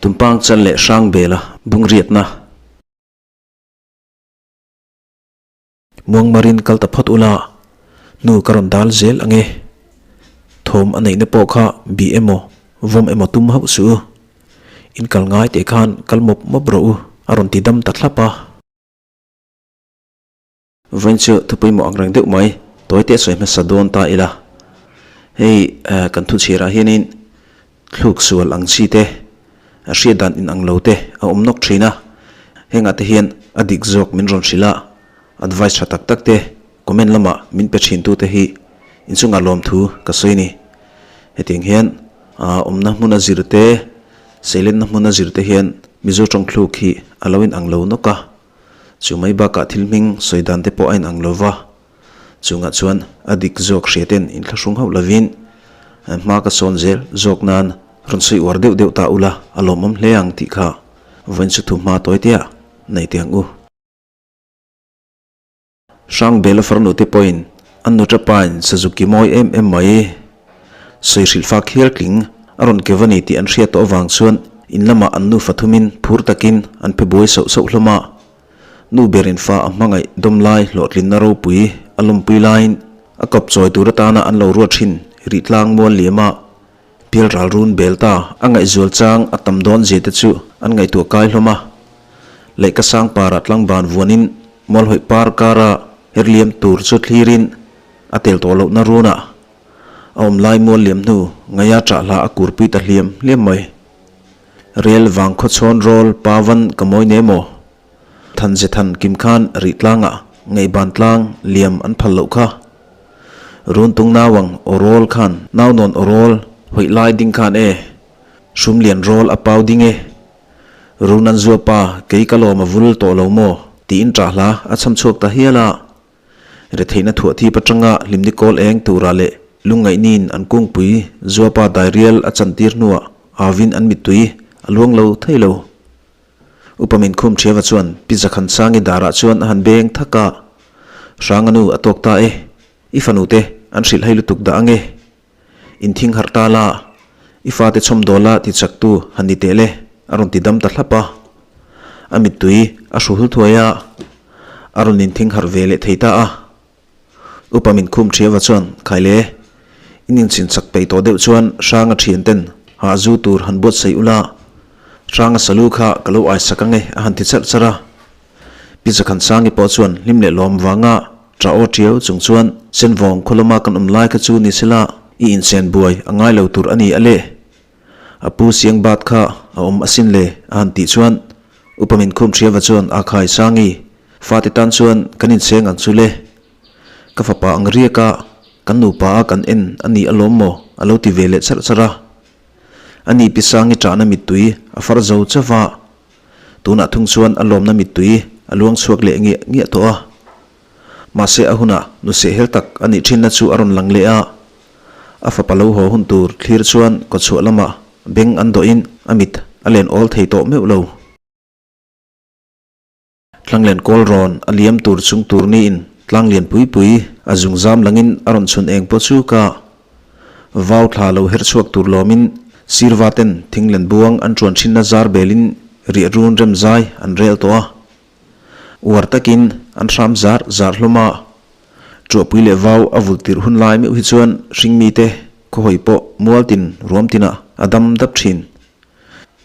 Tumpang chal leh hrang bela bung riatna. Muangmarin kal ta phawt ula, hnu ka rawn dal zel ang e. Thawm a neihna pawh kha bih emaw, vawm emaw tum hauh suh u. In kal ngai teh khan kal mawp mawp rawh u, a rawn ti dam ta thlap a. Vawiin chu thu pawimawh ang reng deuh mai, tawi te sawi hmasa dawn ta ila. Hei kan thu chhirah hianin thluk sual ang chi te, hriat dan inang lo te a awm nawk thin a. Hengah te hian a dik zawk min rawn hrilh a, advice tha tak tak te comment lamah min pe thin tute hi inchungah lawmthu ka sawi a ni. Hetiang hian awmna hmuna zir te, seilenna hmuna zir te hian Mizo tawng thluk hi a lo inang lo nawk a. Chu mai bakah thil hming sawi dan te pawh a inang lo va, chungah chuan a dik zawk hriaten inthlahrung hauh lovin hma ka sawn zel zawk nan rawn sawi uar deuh deuh ta ula a lawmawm hle ang tih kha vawiin chu thu hma tawi tea nei teh ang u. Hrangbela farnu te pawhin an nuṭa pain Suzuki mawi em em mai sawi hrilh fak hial tling a rawn ke va ni tih an hriat tawh avang chuan in lamah an nufa thumin phur takin an phe buai sauh sauh hlawm a. Nu berin fa a hmangaih dawm lai hlawhtlinna ropui a lawmpui laiin a kawp chawi tur atana an lo ruat thin rih tlang mual liam a pial ral run bel ta a ngaihzual chang a tam dawn zia te chu an ngaihtuah kai hlawm a. Lehkha sang parah tlangban vuanin Mualhawih par kara herliam tur chu thlirin a tel tawh lohna runah a awm lai mual liam hnu ngaia ṭah hla a kurpui ta hliam hliam mai. Rel vang khaw chhawn rawl pa van ka mawi ne maw? Than ze than kim khan rih tlangah ngaihban tlang liam an phal loh kha. Run tung nauang aw rawl khan nau nawn aw rawl hawih lai ding khan e, hrum lian rawl a pau ding e. Runan zuapa kei ka lawm a vul tawh lo maw? tiin ṭah hla a chham chhuak ta hial a. Retheihna thuah thip aṭanga hlimni kawl eng tura leh lungngaihniin an kungpui zuapa dairial a chantir hnuah avin an mittui a luang lo thei lo. Upa min khum ṭhiava chuan Pi Zakhansangi darah chuan a han beng thak a, Hranga nu a tawk ta e, i fanute an hrilh hai lutuk dah ange. Inthing harh ta la, i fate chhawm dawl la ti chaktu han ni teh le, a rawn ti dam ta thlap a. A mittui a hru hul thuai a, a rawn inthing harh ve leh thei ta a. Upa min khum ṭhiava chuan, Khai le, in inchhin chak peih tawh deuh chuan Hranga ṭhian ten hah zu tur han buatsaih ula, Hranga salu kha ka lo aisak ange a han ti charh charh a. Pi Zakhansangi pawh chuan hlim leh lawm vanga ṭah aw ṭiau chung chuan Senvawng khaw lama kan awm lai kha chu ni sela i inchen buai a ngai lo tur a ni a le. A pu siang bat kha a awm asin le a han tih chuan Upa Minkhum Ṭhiava chuan a khai Sangi fate tan chuan kan incheng ang chu le. Ka fapa ang riak a kan nupa a kan en a ni alawm maw a lo ti ve leh charh charh a. Ani Pi Sangi ṭahna mittui a far zo chauh va. Tunah thung chuan a lawmna mittui a luang chhuak leh ngiah ngiah tawh a. Mahse a hunah nu sehhel tak a nih thinna chu a rawn lang leh a. A fapa lo haw hun tur thlir chuan kawchhuah lamah beng an dawhin a mit a len awl thei tawh meuh lo. Tlanglen kawl rawn a liam tur chung tur niin tlang lian pui pui a zung zam langin a rawn chhun eng pawh chu ka Vau thla lo her chhuak tur lawmin sirva ten thinglen buang an chuan thinna zar belin riah run rem zai an rel tawh a. Uar takin an hram zar zar hlawm a. Tuahpui leh vau a vul tirh hun lai meuh hi chuan hringmite khawhawi pawh mual tin ruam tinah a dam dap thin.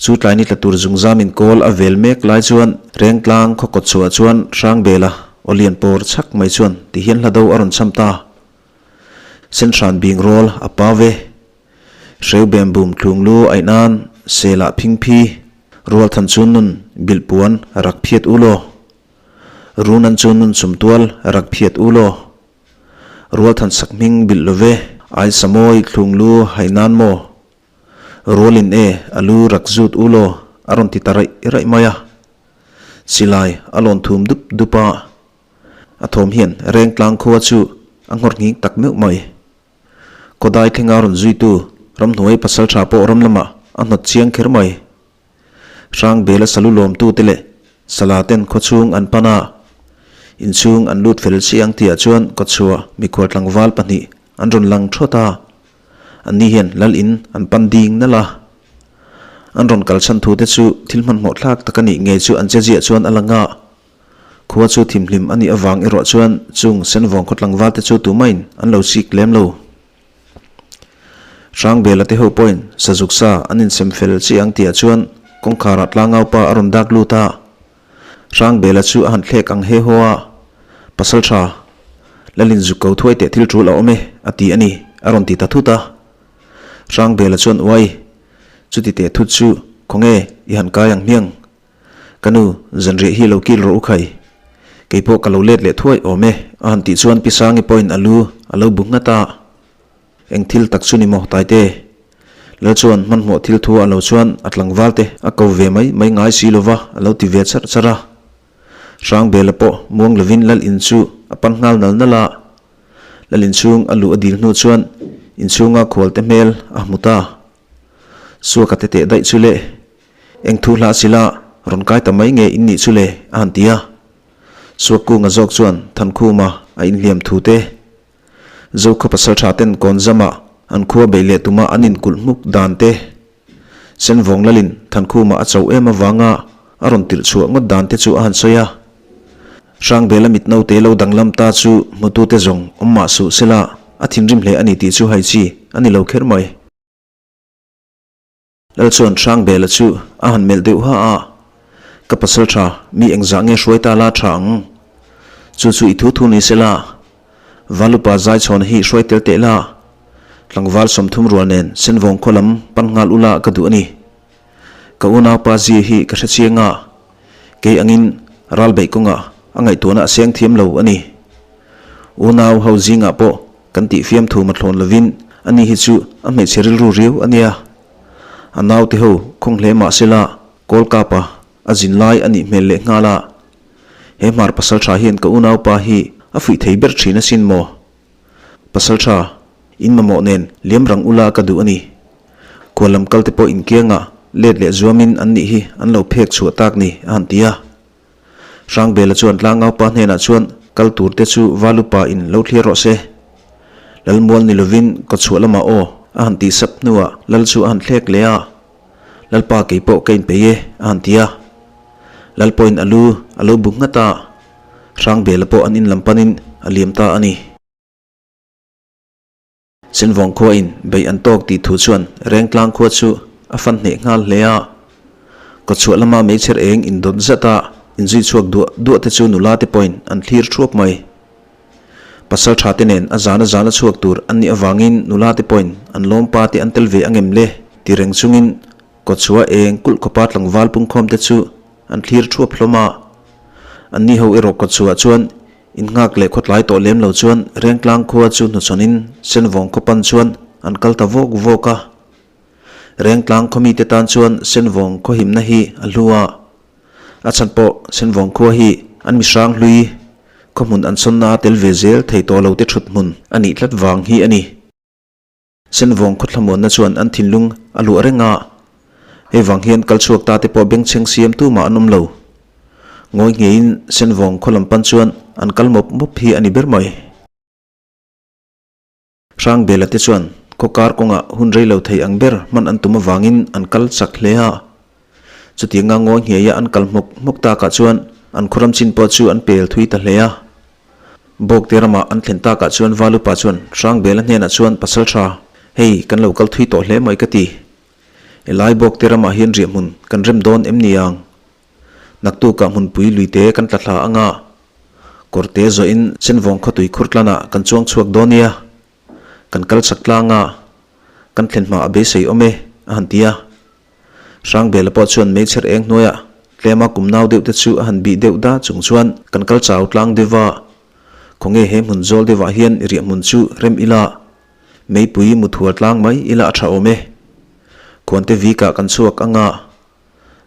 Chu tlai ni tla tur zungzamin kawl a vel mek lai chuan Rengtlang khaw kawt chhuah chuan Hrangbela aw lian pawr chhak mai chuan tihian hla do a rawn cham ta. Senhran bing rawl a pa ve. Hreu bem bum thlung lu aih nan sel ah phing phi. Rual than chun nun bilh puan rak phiat u law. Run an chun nun chum tual rak phiat u law. Rual than sak hming bilh lo ve. Ai samawi thlung lu haih nan maw. Rual in e a lu rak zut u law a rawn ti ta raih raih mai a. Silai a lawn thum dup dup a. A thawm hian Rengtlang khua chu a nghawr nghing tak meuh mai. Kawdai thlenga rawn zuitu ramhnuai pasal tha pawh ram lamah a hnawt chiang kher mai. Hrangbela salu lawmtute leh sala ten khaw chhung an pan a, inchhung an lut fel chiang tihah chuan kawchhuah mikhual tlangval pahnih an rawn lang thawt a, anni hian lal in an pan ding nalh a. An rawn kal chhan thu te chu thil hmanhmawh thlak tak a nih ngei chu an che ziah chuan a lang a. Khua chu thimhlim a nih avang erawh chuan chung Senvawng khaw tlangval te chu tumahin an lo chik lem lo. Hrangbela te ho pawhin sazuk sa an insem fel chiah ang tihah chuan kawngkharah tlangaupa a rawn dak lut a. Hrangbela chu a han thlek ang he haw a, Pasal tha, Lalin zuk ko thuai teh thil tul a awm e, a ti a ni, a rawn ti ta thut a. Hrangbela chuan uai, chuti teh thut chu khawnge i han kai ang hmiang? Ka nu, zanriah hi lo kil rawh u khai. Kei pawh ka lo let leh thuai awm e, a han tih chuan Pi Sangi pawhin a lu a lo bu nghat a. Eng thil tak chu ni maw Taite? Lal chuan hmanhmawh thil thu a lo chuan a tlangval te a ko ve mai mai ngai si lova a lo ti ve charh charh a. Hrangbela pawh muang lovin Lal in chu a pan nghal nal nal a. Lal inchhung a luh a dil hnu chuan inchhunga khualte hmel a hmu ta. Suaka te teh daih chu le, eng thu hlah sila rawn kai ta mai nge in nih chu le a han ti a. Suakkunga zawk chuan Thankhuma a inhliam thu te, Zokhaw pasal tha ten Kawnzama an khua beih leh tuma an inkulh hmuk dan te, Senvawng Lalin Thankhuma a cho em avanga a rawn tirh chhuah ngawt dan te chu a han sawi a. Hrangbela mit naute lo danglam ta chu hmutute zawng awm mah suh sela a thinrim hle a ni tih chu hai chi a ni lo kher mai. Lal chuan Hrangbela chu a han melh deuh ha a, Ka pasal tha, mi engzah nge hruai ta la tha ang? Chu chu i thu thu ni sela, Valupa Zaichhawn hi hruai tel teh la, tlangval 30 rual nen Senvawng khaw lam pan nghal ula ka duh a ni. Ka unaupa zia hi ka hre chiang a, kei angin ral beih kawngah a ngaihtuahna a seng thiam lo a ni. Unau ho zingah pawh kan tih fiamthu mathlawn lovin ani hi chu a hmeichhe rilru riau a nia. A naute ho khawng hle mah sela kawl kapa a zin lai a nih hmel leh nghal a. He hmar pasal tha hian ka unaupa hi a fuih thei ber thin asin maw? Pasal tha, in mamawh nen liam rang ula ka duh a ni. Khual lam kal te pawh inkiangah let leh zuamin an nih hi an lo phek chhuah tak ni a han ti a. Hrangbela chuan tlangaupa hnenah chuan kal tur te chu Valupa in lo thlir rawh se. Lalmual ni lovin kawchhuah lamah aw a han tih sap hnuah Lal chu a han thlek leh a, Lalpa kei pawh ka inpeih e a han ti a. Lal pawhin a lu a lo bu nghat a, Hrangbela pawh an in lam panin a liam ta a ni. Senvawng khuain beih an tawk tih thu chuan Rengtlang khua chu a fan hneh nghal hle a. Kawchhuah lama meichher eng indawt zat a inzui chhuak duah duah te chu nula te pawhin an thlir thuap mai. Pasal tha te nen a zana zana chhuak tur an nih avangin nula te pawhin an lawmpa te an tel ve angem le ti reng chungin kawchhuah eng kulh khawpa tlangval pungkhawm te chu an thlir thuap hlawm a. Anni ho erawh kawchhuah chuan Innghak leh khawtlai tawh lem lo chuan Rengtlang khua chu hnuchhawnin Senvawng khaw pan chuan an kal ta vawk vawk a. Rengtlang khaw mite tan chuan Senvawng khaw himna hi a hlu a. A chhan pawh Senvawng khua hi an mihrang hlui khaw hmun an sawnna a tel ve zel thei tawh lo te thut hmun a nih tlat vang hi a ni. Senvawng khawthlamuanna chuan an thinlung a luah reng a, hei vang hian kal chhuak ta te pawh bengchheng siam tumah an awm lo. Ngawi ngeiin Senvawng khaw lam pan chuan an kal mawp mawp hi a ni ber mai. Hrangbela te chuan khaw kar kawngah hun rei lo thei ang ber hman an tum avangin an kal chak hle a. Chutianga ngawi ngeia an kal hmawk hmawk takah chuan an khawram chin pawh chu an pel thui ta hle a. Bawkte ramah an thlen takah chuan Valupa chuan Hrangbela hnenah chuan Pasal tha, hei kan lo kal thui tawh hle mai ka ti. Helai Bawkte ramah hian riahhmun kan rem dawn em ni ang? Naktukah hmunpui luite kan tla thla anga, kawrte zawhin Senvawng khawtui khur tlanah kan chuang chhuak dawn nia. Kan kal chak tlanga kan thlen hma a beisei awm e, a han ti a. Hrangbela pawh chuan meichher eng hnuaiah tlema kum nau deuh te chu a han bih deuh da chung chuan kan kal chau tlang deuh va, khawnge he hmun zawl deuhah hian riahhmun chu rem ila, meipui muthual tlang mai ila a tha awm e. Khuante vikah kan chhuak anga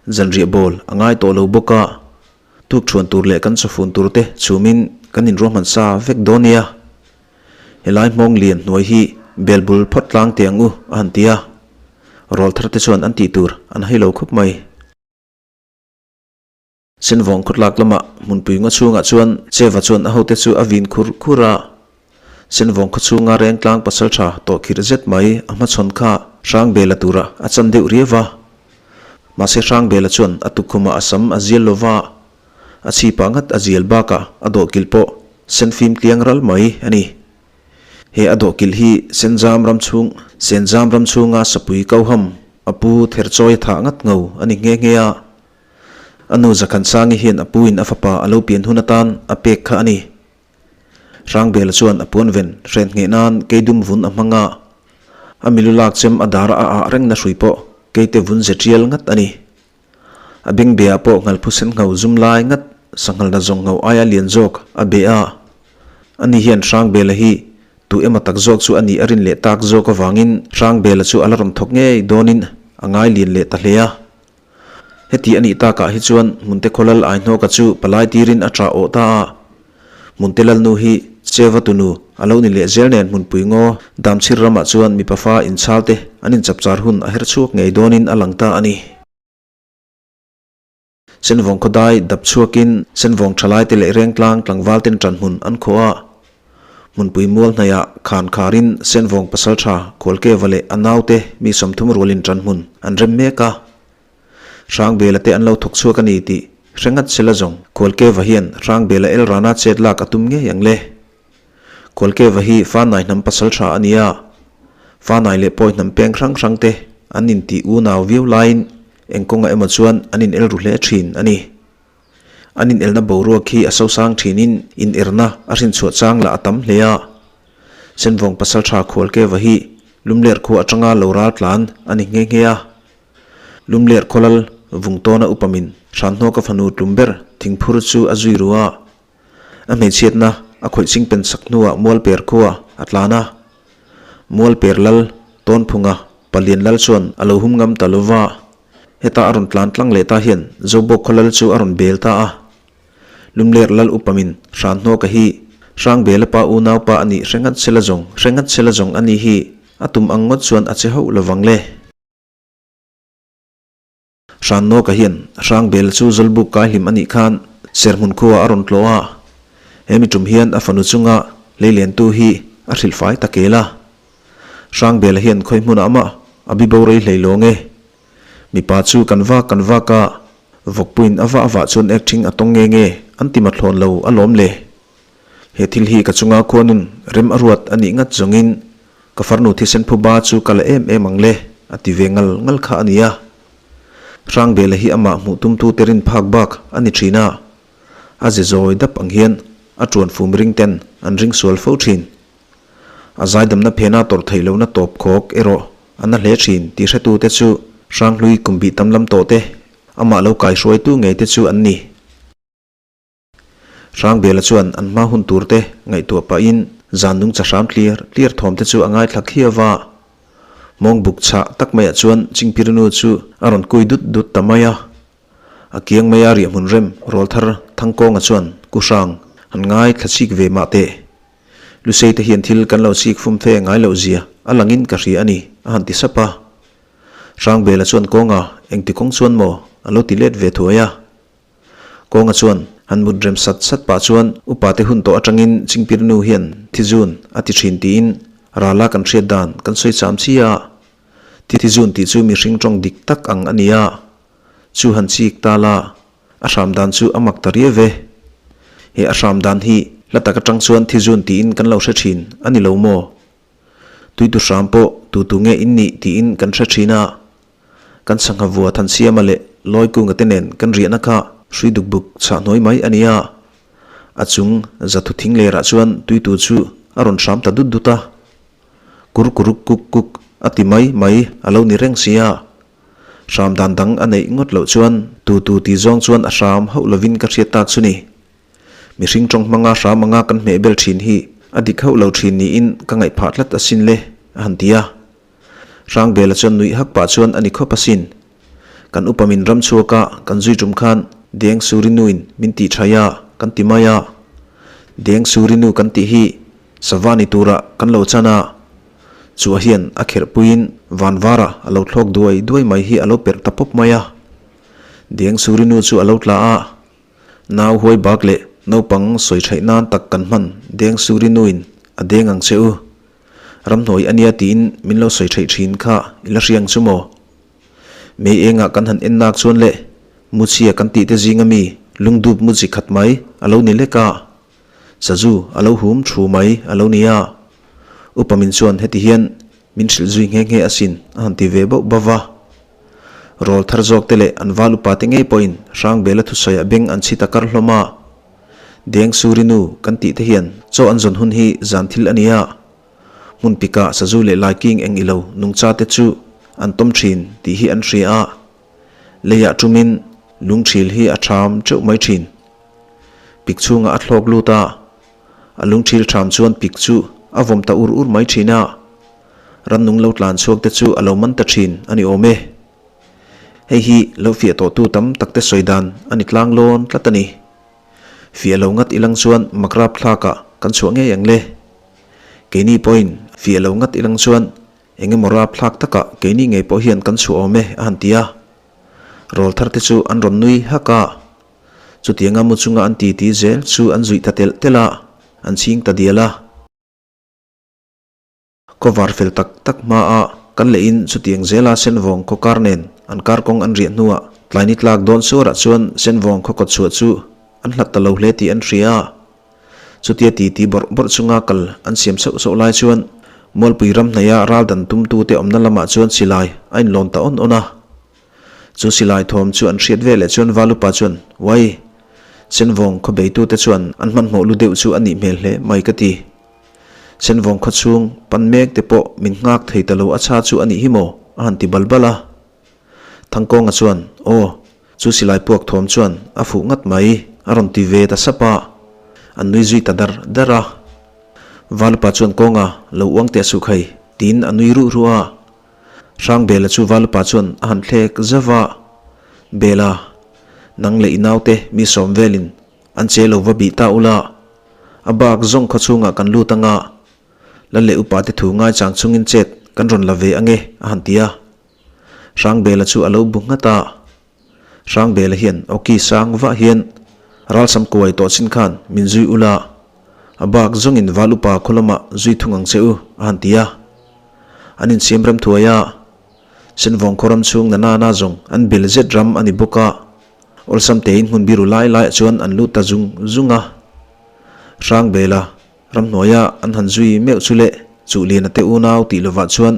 zanriah bawl a ngai tawh lo bawk a, tuk thuan tur leh kan chawfun tur te chhumin kan inruahman sa vek dawn nia. Helai hmawng lian hnuai hi bel bul phawt tlang teh ang u, a han ti a. Rawl thar te chuan an tih tur an hai lo khawp mai. Senvawng khawtlak lamah hmunpui ngaw chhungah chuan Cheva chuan a hote chu a vin khur khur a. Senvawng khaw chhunga rengtlang pasal tha tawh khirh zet mai a hmachhawn kha hrang bela tura a chan deuh riau va. Mahse Hrangbela chuan a tukkhumah a sam a zial lo va, a chhipah ngat a zial bakah a dawhkilh pawh senfim tliang ral mai a ni. He a dawhkilh hi Senzam ram chhung Senzam ram chhunga sapui Kauham a pu Therchawi a thah ngat ngo a ni nghe nghe a. A nu Zakhansangi hian a puin a fapa a lo pian hun atan a pek kha a ni. Hrangbela chuan a puan ven hren ngheh nan keidum vun a hmang a, a milu lak chem a dar a ah rengna hrui pawh keite vun ze tial ngat a ni. A bengbeah pawh ngalphu sen ngho zum lai ngat sanghalna zawng ngho aia lian zawk a be a. Ani hian Hrangbela hi tu emaw tak zawk chu a nih a rin leh tak zawk avangin Hrangbela chu a la rawn thawk ngei dawnin a ngai lian leh ta hle a. Heti a nih takah hi chuan Hmunte Khawlal Aihnawka chu palai tirin a ṭah awh ta a. Hmunte Lalnu hi Cheva tunu a lo ni leh zel nen hmunpui ngaw Damchhir ramah chuan mipa fa inchhal te an inchapchar hun a her chhuak ngei dawnin a lang ta a ni. Senvawng khawdai dap chhuakin Senvawng ṭhalaite leh Rengtlang tlangvalten ṭanhmun an khawh a. Hmunpui mual hnaihah khan kharin Senvawng pasalṭha Khualkeva leh a naute mi 30 rualin ṭanhmun an rem mek a. Hrangbela te an lo thawk chhuak a ni tih hre ngat sela zawng Khualkeva hian Hrangbela el rana chet lak a tum ngei ang le. Khualkeva hi Fanai hnam pasalṭha a ni a, Fanai leh Pawi hnam peng hrang hrang te an intih unau viau laiin eng kawngah emaw chuan an in el ru hle ṭhin a ni. An inelna boruak hi a sosang thinin inerna a hrinchhuah chang lah a tam hle a. Senvawng pasaltha Khualkeva hi Lumler khua atanga lo ral tlan a ni nghe nghe a. Lumler khawlal Vungtawna upamin Hranhnawka fanu tlum ber thingphur chu a zui ru a. A hmeichhiatna a khawih chingpen sak hnuah Mualper khua a tlan a. Mualper lal Tawnphunga Palian lal chuan a lo hum ngam ta lova. Heta a rawn tlan tlang leh ta hian Zobawk khaw lal chu a rawn bel ta a. Lumler lal upamin Hranhnawka hi Hrangbela pa unaupa a nih hre ngat sela zawng hre ngat sela zawng a nih hi a tum ang ngawt chuan a che hauh lovang le. Hranhnawka hian Hrangbela chu Zawlbuk kai hlim a nih khan Serhmun khua a rawn tlawh a. He mi tum hian a fanu chunga hleilentu hi a hrilhfai ta kel a. Hrangbela hian khawi hmunah mah a bibo rei hlei lawng e. Mipa chu kan vak kan vak a, vawkpuiin a vah vah chuan ek ṭhing a tawng nge nge an ti mathlawn lo alawm le. He thil hi ka chunga khuanun rem a ruat a nih ngat zawngin ka farnu thisen phuba chu ka la em em ang le a ti ve ngal ngal kha a nia. Hrangbela hi amah hmuh tumtute rin phak bak a ni ṭhin a, a ze zawi dap ang hian a ṭuan fum ring ten an ring sual fo ṭhin. A zaidamna phena tawrh theih lohna tawp khawk erawh a na hle thin tih hretute chu Hranghlui kum bih tam lam tawh te, amah lo kaihruaitu ngei te chu an ni. Hrangbela chuan an hma hun tur te ngaihtuah pahin zan nungcha hram tlir tlir thawm te chu a ngaithla khiau va. Mawng buk chhah tak maiah chuan Chingpirinu chu a rawn kui dut dut ta mai a. A kiang maia riahhmun rem rawlthar Thangkawnga chuan Ku Hrang han ngaithla chik ve mah teh. Lusei te hian thil kan lo chik fum fe ngai loh zia a langin ka hria a ni, a han ti sap a. Hrangbela chuan Kawnga, engti kawng chuan maw? a lo ti let ve thuai a. Kawnga chuan han mut rem sat sat pah chuan upa te hun tawh atangin Chingpirnu hian thizun a ti thin tiin rala kan hriat dan kan sawi cham chi a. Thizun tih chu mihring tawng dik tak ang a ni a, chu han chik ta la. A hram dan chu a mak ta riau ve. He a hram dan hi hla tak atang chuan thizun tiin kan lo hre thin a ni lo maw? Tuitu hram pawh tu tu nge in nih tiin kan hre thin a. Kan sangha vua Thansiama leh Lawikunga te nen kan riahna kha hrui duk buk chhah hnuai mai a ni a. A chung zathu thing lerah chuan tuitu chu a rawn hram ta dut dut a. Kur kuruk kuk kuk a ti mai mai a lo ni reng si a. Hram dan dang a neih ngawt loh chuan tu tu ti zawng chuan a hram hauh lovin ka hriat tak chu ni. Mihring tawng hmanga hram anga kan hmeh bel thin hi a dik hauh lo thin niin ka ngaih phah tlat asin le, a han ti a. Hrangbela chuan nuih hak pah chuan a ni khawp asin. Kan upa min ram chhuak a, kan zui tum khan Deng Surinuin min tih thaih a, kan ti mai a. Deng Surinu kan tih hi sava ni turah kan lo chan a. Chua hian a kherh puiin van varah a lo thlawk duai duai mai hi a lo perh ta pawp mai a. Deng Surinu chu a lo tla a, Nau huai bak leh naupang sawi theih nan tak kan hman Deng Surinuin a deng ang che u. Ramhnuai a nia tiin min lo sawi theih thin kha i la hriang chu maw? Mei engah kan han en nak chuan le Muchhia kan tih te zinga mi lungdup mu chi khat mai a lo ni lek a. Sazu a lo hum thu mai a lo ni a. Upa min chuan heti hian min hrilh zui nghe nghe asin a han ti ve bauh bauh va. Rawl thar zawk te leh an val upa te ngei pawhin Hrangbela thusawiah beng an chhi ta kar hlawm a. Deng Suri nu kan tih te hian chaw an zawn hun hi zan thil a ni a. Hmun pikah sazu leh laiking eng ilo nungcha te chu an tawm thin tih hi an hria a. Leiah tumin lungthil hi a ṭham teuh mai ṭhin. Pik chhungah a thlawk lut a, a lungthil ṭham chuan pik chu a vawm ta ur ur mai ṭhin a. Rannung lo tlan chhuak te chu a lo man ta ṭhin a ni awm e. Hei hi lo fiah tawhtu tam tak te sawi dan a ni tlang lawn tlat a ni. Fiah lo ngat ilang chuan makrap thlakah kan chhuah ngei ang le. Keini pawhin fiah lo ngat ilang chuan Eng emaw rap thlak takah keini ngei pawh hian kan chhuah awm e a han ti a. Rawl thar te chu an rawn nui hak a. Chutianga mu chunga an titi zel chu an zuih ta telh telh a, an chhing ta dial a. Kawvar fel tak tak hmaa kan leh in chutiang zela Senvawng khaw kar nen an kar kawng an riah hnuah tlaini tlak dawn suarah chuan Senvawng khaw kawt chhuah chu an hlat ta lo hle tih an hria a. Chutia titi bawrh bawrh chunga kal an siam sauh sauh lai chuan Mualpui ram hnaia ral dan tumtute awmna lamah chuan silai a inlawn ta awn awn a. Chu silai thawm chu an hriat veleh chuan Valupa chuan, Uai! Senvawng khaw beitute chuan an hmanhmawh lu deuh chu a nih hmel hle mai ka ti. Senvawng khaw chhung pan mek te pawh min nghak thei ta lo a chha chu a nih hi maw? a han ti bal bal a. Thangkawnga chuan, Aw, chu silai puak thawm chuan a fuh ngat mai, a rawn ti ve ta sap a. An nui zui ta dar dar a. Valupa chuan kawnga lo uang teh suh khai, tiin a nui ruh ruh a. Hrangbela chu Valupa chuan a han thlek zauh va, Bela, nang leh i naute mi sawm velin an che lo va bih ta ula, a bak zawng khaw chhungah kan lut anga, Lal leh upate thu ngaichang chungin chet kan rawn la ve ange, a han ti a. Hrangbela chu a lo bu nghat a. Hrangbela hian awki sang vah hian ralsam kuai tawh chin khan min zui ula, a bak zawngin val upa khaw lamah zui thung ang che u, a han ti a. An insiam rem thuai a. Senvawng khaw ram chhung na nana zawng an bel zet ram a ni bawk a. Awlsam tein hmun biru lai laiah chuan an lut ta zung zung a. Hrangbela Ramhnuaia an han zui meuh chu leh Chuhliana te unau tih lovah chuan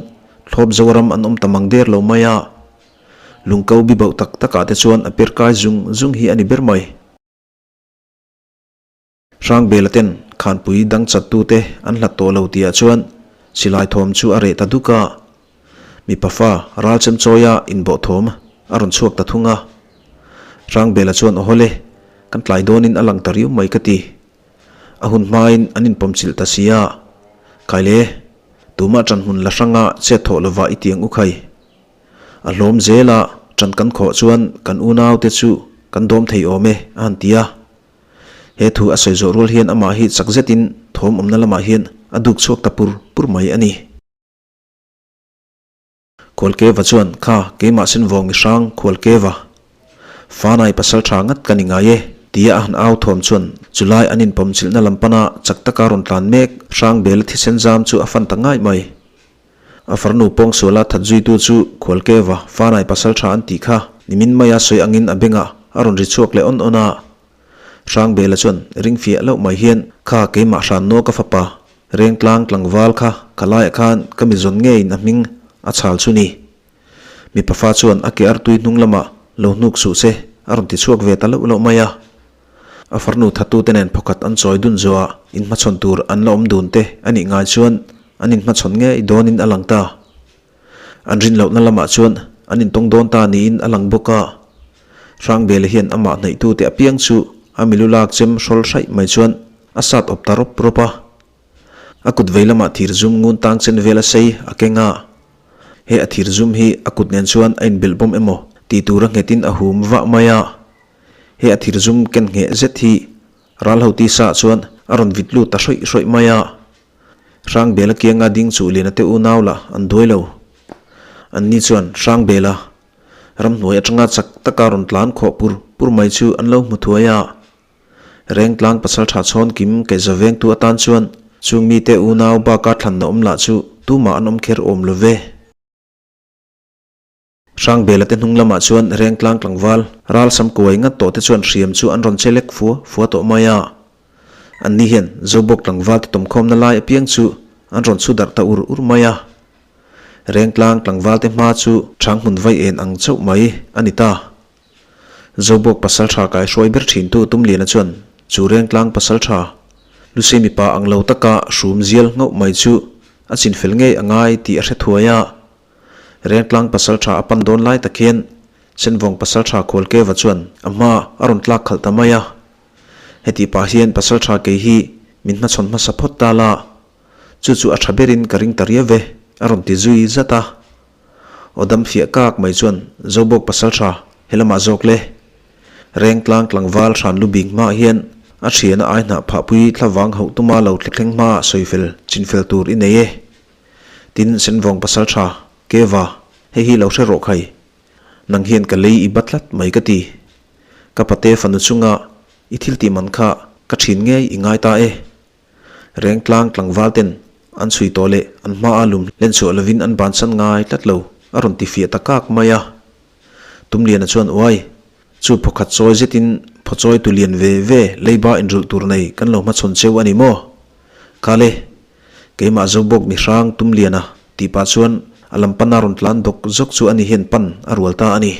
thlawp Zoram an awm ta mang der lo mai a. Lungko bi bauh tak takah te chuan a per kai zung zung hi a ni ber mai. Hrangbela ten khanpui dang chattute an hlat tawh lo tihah chuan silai thawm chu a reh ta duk a. Mipa fa ral chem chawia inbawh thawm a rawn chhuak ta thung a. Hrangbela chuan aw hawle, kan tlai dawnin a lang ta riau mai ka ti. A hun hmain an inpawm chilh ta si a, Khaile, tumah ṭan hmun la hranga chet thawh lovah i tiang u khai. A hlawm zela ṭan kan khawh chuan kan unaute chu kan dawm thei awm e, a han ti a. He thu a sawi zawh rual hian amah hi chak zetin thawm awmna lamah hian a duk chhuak ta pur pur mai a ni. Khualkeva chuan, Kha, keimah Senvawng mi hrang Khualkeva. Fanai pasal tha ngat ka ni ngai e, tia a han au thawm chuan chulai an inpawm chilhna lam pana chak taka rawn tlan mek Hrangbela thisen zam chu a fan ta ngai mai. A farnu pawngsuala that zuitu chu Khualkeva, Fanai pasal tha an tih kha nimin maia sawi angin a bengah a rawn ri chhuak leh awn awn a. Hrangbela chuan ring fiah loh mai hian, Kha, keimah Hrannaw ka fapa, Rengtlang tlangval kha ka laiah khan ka mi zawn ngeiin a hming a chhal chu ni. Mipa fa chuan a ke artui hnung lamah lo hnuk suh che a rawn ti chhuak ve ta loh loh mai a. A farnu thatute nen phawkhat an chawi dun zawhah inhmachhawn tur an la awm dun te a nih ngai chuan an inhmachhawn ngei dawnin a lang ta. An rin lohna lamah chuan an intawng dawn ta niin a lang bawk a. Hrangbela hian amah hnaihtute apiang chu a milu lak chem hrawl hraih mai chuan a sat awp ta rawp rawp a. A kut vei lamah thir zum ngun tang chen vel a sei a keng a. He a thir zum hi a kut nen chuan a inbelh bawm emaw tih tura nghetin a hum vah mai a. He a thir zum ken ngheh zet hi ral ho tisa ah chuan a rawn vit lut ta hrawih hrawih mai a. Hrangbela kianga ding chu Liana te unau lah an duai lo. Anni chuan Hrangbela ramhnuai atanga chak taka rawn tlan khawh pur pur mai chu an lo hmu thuai a. Rengtlang pasal tha chhawn kim kaihza vengtu atan chuan chung mite unau baka thlanna awm lah chu tumah an awm kher awm lo ve. Hrangbela te hnung lamah chuan Rengtlang tlangval ral sam kuai ngat tawh te chuan hriam chu an rawn che lek fua fua tawh mai a. Anni hian Zobawk tlangval te tawmkhawmna lai apiang chu an rawn chhu darh ta ur ur mai a. Rengtlang tlangval te hma chu chang hmun vai en ang chauh mai a ni ta. Zobawk pasal tha kai hruai ber thintu Tumliana chuan chu Rengtlang pasal tha Lucy mipa ang lo taka hrum zial nghauh mai chu a chinfel ngei a ngai tih a hre thuai a. Rengtlang pasal tha a pan dawn lai tak hian Senvawng pasal tha Khualkeva chuan a hma a rawn tlak khalh ta mai a. Heti pah hian pasal tha kei hi min hmachhawn hmasa phawt ta la, chu chu a tha berin ka ring ta riau ve, a rawn ti zui zat a. Aw dam fiah kak mai chuan Zobawk pasal tha he lamah zawk le. Rengtlang tlangval hran lu bik hmaah hian a thiana ai hnah phahpui thlavang hauh tuma lo thleng hmaah sawifel chinfel tur i nei e. Tin, Senvawng pasal tha, Keva, hei hi lo hre rawh khai. Nang hian ka lei i ba tlat mai ka ti. Ka pate fanu chunga i thil tih man kha ka thin ngei i ngai ta e. Rengtlang tlangval ten an chhui tawh leh an hma a lum hlen chhuah lovin an bansan ngai tlat lo a rawn ti fiah ta kak mai a. Tumliana chuan uai, chu phawkhat chawi zetin phaw chawi tu lian ve ve leiba inrulh tur nei kan lo hmachhawn cheu a ni maw? Kale, keimah zo bawk mi hrang Tumliana tih pah chuan a lam pana rawn tlan dawk zawk chu ani hian pan a rual ta a ni.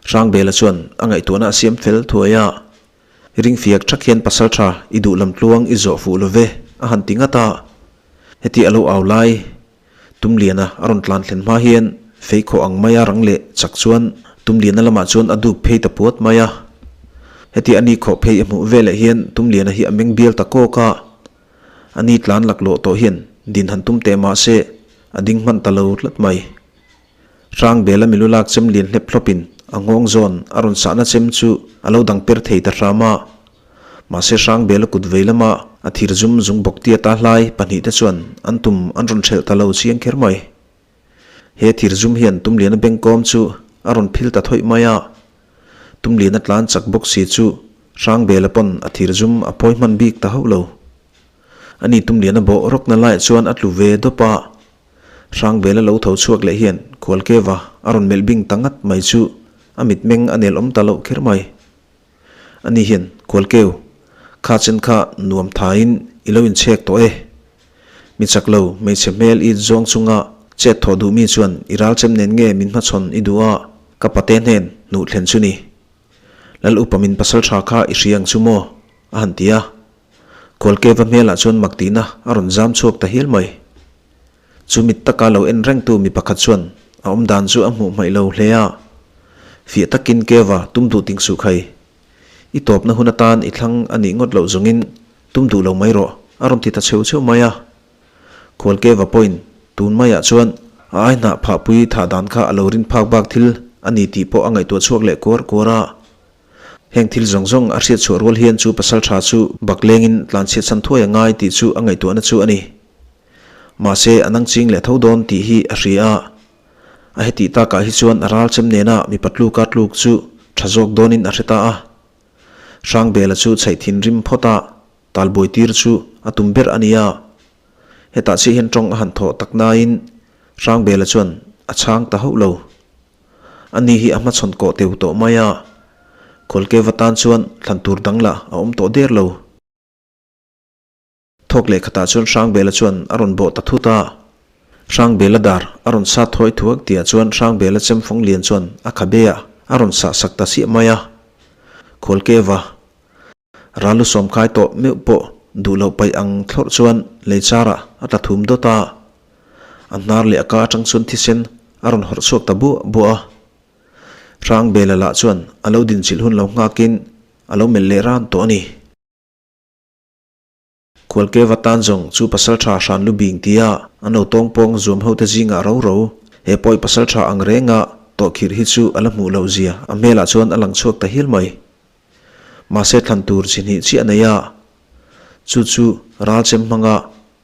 Hrangbela chuan a ngaihtuahna a siam fel thuai a, Ringfiak thak hian pasal tha i duh lam tluang i zawh fuh lo ve, a han ti ngat a. Heti a lo au lai, Tumliana a rawn tlan thlen hma hian feikhawh ang maia rang leh chak chuan Tumliana lamah chuan a duk phei ta puat mai a. Heti a ni khawh phei a hmuh veleh hian Tumliana hi a meng bial ta kawk a. A ni tlan laklawh tawh hian din han tum teh mah se a ding hman ta lo tlat mai. Hrangbela milu lak chem lian hlep hlawpin a nghawng zawn a rawn sahna chem chu a lo dang per thei ta hram a. Mahse Hrangbela kut vei lama a thir zum zung bawk tia ta hlai pahnihte chuan an tum an rawn hrelh ta lo chiang kher mai. He thir zum hian Tumliana bengkawm chu a rawn phil ta thawih mai a. Tumliana tlan chak bawk si chu Hrangbela pawn a thir zum a phawi hman bik ta hauh lo. Ani Tumliana bawh rawkna laiah chuan a tlu ve dawp a. Hrangbela lo tho chhuak leh hian Khualkeva a rawn melh bing ta ngat mai chu a mitmeng a nel awm ta loh kher mai. Ani hian, Khualkeu, kha chen kha nuam thain i lo inchhek tawh e. Mi chak lo, hmeichhe hmel it zawng chunga chet thawh duh mi chuan i ralchem nen nge min hmachhawn i duh a, ka pate hnen hnuh thlen chu ni. Lal upa min pasal tha kha i hria ang chu maw? a han ti a. Khualkeva hmelah chuan mak tihna a rawn zam chhuak ta hial mai. Chu mit taka lo en rengtu mi pakhat chuan a awm dan chu a hmuh hmaih lo hle a. Fiah takin Keva tum duh ting suh khai. I tawpna hun atan i thlang a nih ngawt loh zawngin tum duh lo mai rawh a rawn ti ta chheu chheu mai a. Khual Keva pawhin tun maiah chuan a ai hnah phahpui thah dan kha a lo rin phak bak thil a ni tih pawh a ngaihtuah chhuak leh kuar kuar a. Heng thil zawng zawng a hriat chhuah rual hian chu pasal tha chu bak lengin tlanchhiat chhan thuai a ngai tih chu a ngaihtuahna chu a ni. Mahse, a nang ching leh tho dawn tih hi a hria a. A hetih takah hi chuan a ral chem nena mipa tluka tluk chu tha zawk dawnin a hre ta a. Hrangbela chu chhaih thinrim phawt a, talbuai tir chu a tum ber a ni a. Hetah chiah hian tawng a han thawh tak nain Hrangbela chuan a chhang ta hauh lo. Ani hi a hmachhawn kawh teu tawh mai a, Khualkeva tan chuan thlan tur dang lah a awm tawh der lo. Thawk leh khatah chuan Hrangbela chuan a rawn bawh ta thut a. Hrangbela dar a rawn sat thawi thuak tihah chuan Hrangbela chemfawng lian chuan a khabe ah a rawn sah sak ta siah mai a. Khualkeva ral lu sawm khai tawh meuh pawh duh loh paih ang thlawrh chuan lei charah a tla thum dawt a. A hnar leh a ka atang chuan thisen a rawn hawrh chhuak ta buah buah a. Hrangbela lah chuan a lo dinchilh hun lo nghakin a lo melh leh ran tawh a ni. Khualkeva tan zawng chu pasaltha hran lu bing tia an lo tawngpawng zuam hote zingah ro ro. He pawi pasaltha ang renga tawhkhirh hi chu a la hmuh loh zia a hmelah chuan a lang chhuak ta hial mai. Mahse thlan tur chi hnih chiah nei a, chu chu ralchem hmanga